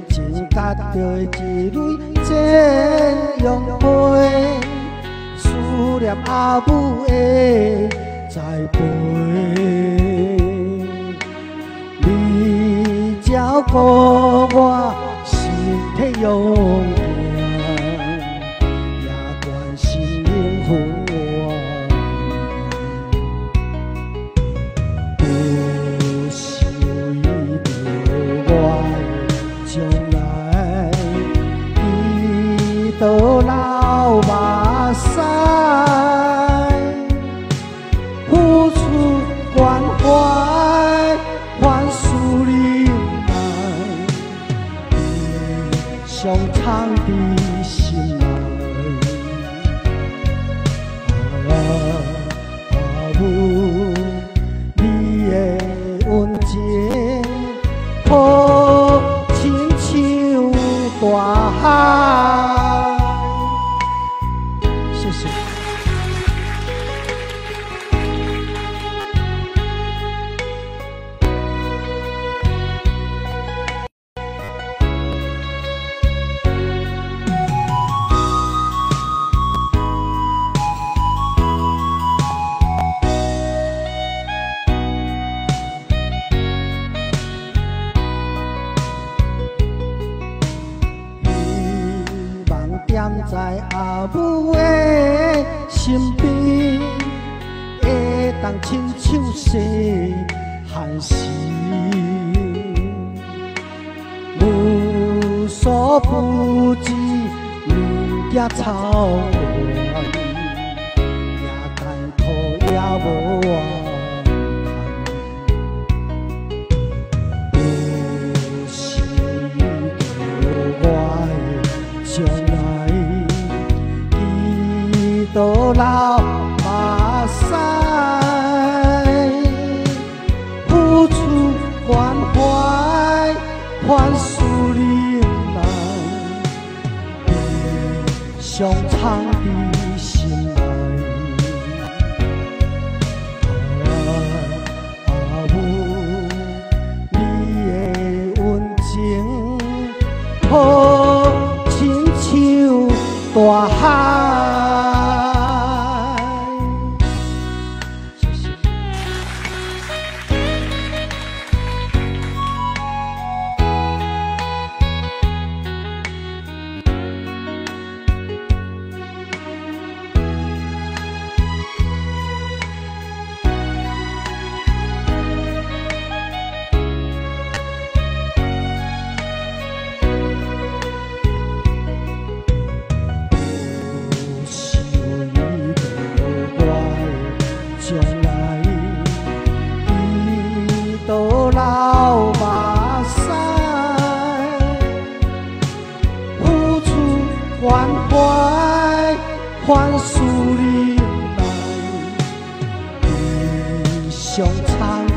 情结著一蕊鸳鸯被，思念阿母的栽培。你照顧我身體勇健，也關心靈魂我。不是為著我的將來，祈禱流目屎，付出關懷，凡事忍耐，常藏佇心內。啊，阿母，你的溫情，好親像大海。謝謝。希望踮在阿母的身邊，會當親像細漢時，無所不知，毋驚草原，也艱苦也無怨嘆。不是為著我的將來，祈禱流目屎，付出關懷，凡事忍耐，常藏佇心內。啊，阿母，你的溫情，好親像大海。謝謝。不是為著我的將來，祈禱流目屎，付出關懷，凡事忍耐，常藏佇